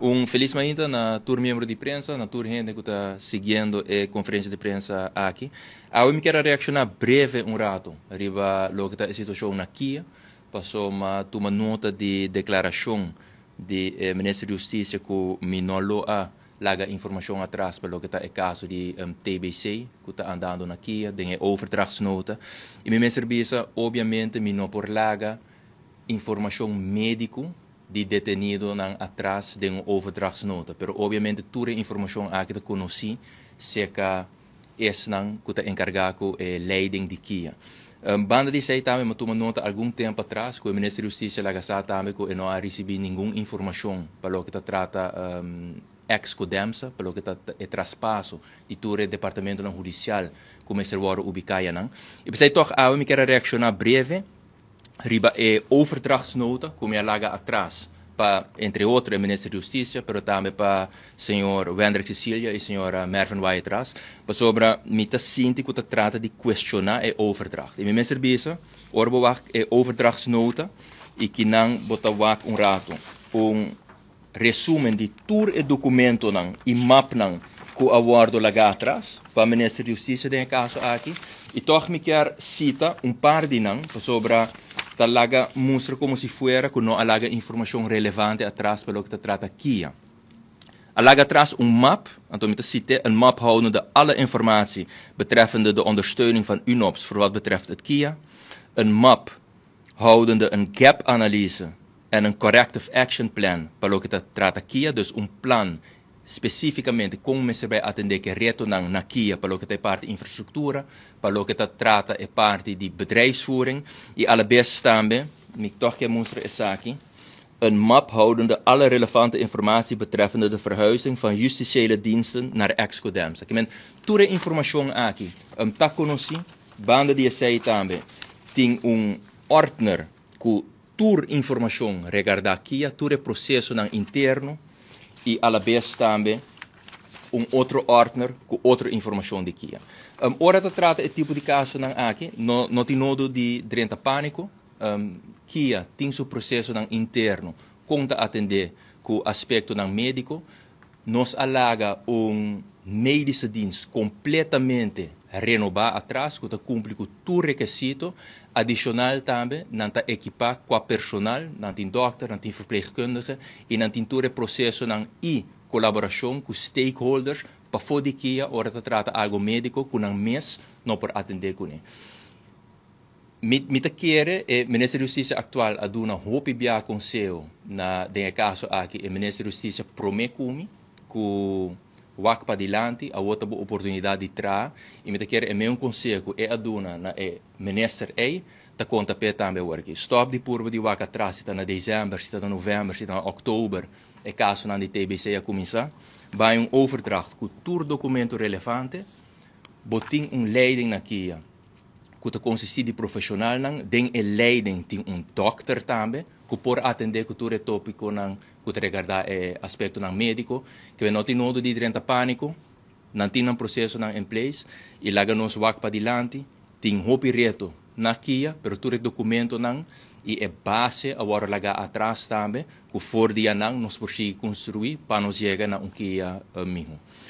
Un felis mainta na tur miembro di prensa, na tur hende ku ta siguiendo e konferensia di prensa aki. Awe mi kier a reakshoná breve un ratu riba loke ta e situashon na Kia, paso m'a tuma nota di deklarashon di e minister di Hustisia ku mi no lo a laga informashon atras pa loke ta e kaso di TBC ku ta andando na Kia den e overdrachtsnota. I mi mester bisa, obviamente mi no por laga informashon médiko di detenidonan atras den un overdrachtsnota, pero obviamente tur e informashon aki ta konosí serka esnan ku ta enkargá ku e leiding di Kia. Banda di esei tambe mi a tuma nota algun tempu atras ku e Minister di Hustisia laga sa tambe ku e no a risibí ningun informashon pa loke ta trata ex Codemsa, pa loke ta e traspaso di tur e departamentonan hudisial ku mester wòrdu ubiká ayanan. I p'esei tòg awe mi kier a reakshoná breve riba e overdrachtsnota ku mi a laga atras pa entre otro e Minister di Hustisia pero tambe pa señor Wendrick Cecilia y señora Mervin Wyatt-Ras pasobra mi ta sinti ku ta trata di kuestioná e overdracht. I mi mester bisa ora bo wak e overdrachtsnota i kinan bo ta wak un rato un resumen di tur e dokumentonan i mapnan ku a wòrdu lagá atras pa Minister di Hustisia den e kaso aki. I tòg mi kier sita un par di nan pasobra ta laga mustra komo si fuera ku no a laga informashon relevante atras pa loke ta trata Kia. A laga atras un map, anto mi ta sit'é, Een map houdende alle informatie betreffende de ondersteuning van UNOPS voor wat betreft het Kia. Een map houdende een gap-analyse en een corrective action plan pa loke ta trata Kia, dus un plan spesífikamente kon mester bai atendé ku e retonan na Kia pa loke ta e parti infrastruktura, pa loke ta trata e parti di bedrijfsvoering i alabes tambe, mi tòg ke mustra esaki, een map houdende alle relevante informatie betreffende de verhuizing van justitiële diensten naar ex-Codemsa. Ke men tur e informashon aki ta konosí. Banda di esei tambe tin un ordner ku tur informashon regardá Kia, tur e prosesonan interno i alabes tambe un otro ordner ku otro informashon di Kia. Ora ta trata e tipo di kasonan aki no no tin nodo di drenta pániko. Kia tin su prosesonan interno kon ta atendé ku aspektonan médiko. Nos a laga un medische dienst kompletamente renobá atras ku ta kumpli ku tur rekesito. Adishonal tambe nan ta ekipá kua personal, nan tin dòkter, nan tin verpleegkundige i nan tin tur e prosesonan i kolaborashon ku stakeholders pafó di Kia ora ta trata algu médiko ku nan mes no por atendé kuné. Mi mi ta kere e Minister di Hustisia aktual a duna hopi bia konseho na den e kaso aki e Minister di Hustisia promé ku mi ku wak padilanti awor ta bo oportunidat di traha i mi ta kere e meun konseho ku e a duna na e minister ei ta konta p'e tambe awor aki. Stòp di purba di wak atras si ta na desèmber, si ta na novèmber, si ta na òktober e kasonan di TBC a kuminsá. Bai un overdracht ku tur dokumento relevante. Bo tin un leiding na kia. Ku ta konsistí di profeshonalnan. Den e leiding tin un dòkter tambe ku por atendé ku tur e tópikonan ku ta regardá e aspektonan médiko. Ke no tin nodo di drenta pániko, nan tin nan prosesonan en place i laga nos wak padilanti. Tin hopi reto na Kia, pero tur e dokumentonan i e base a wòrdu lagá atras tambe ku for di anan nos por sigui konstruí pa nos yega na un Kia mihó.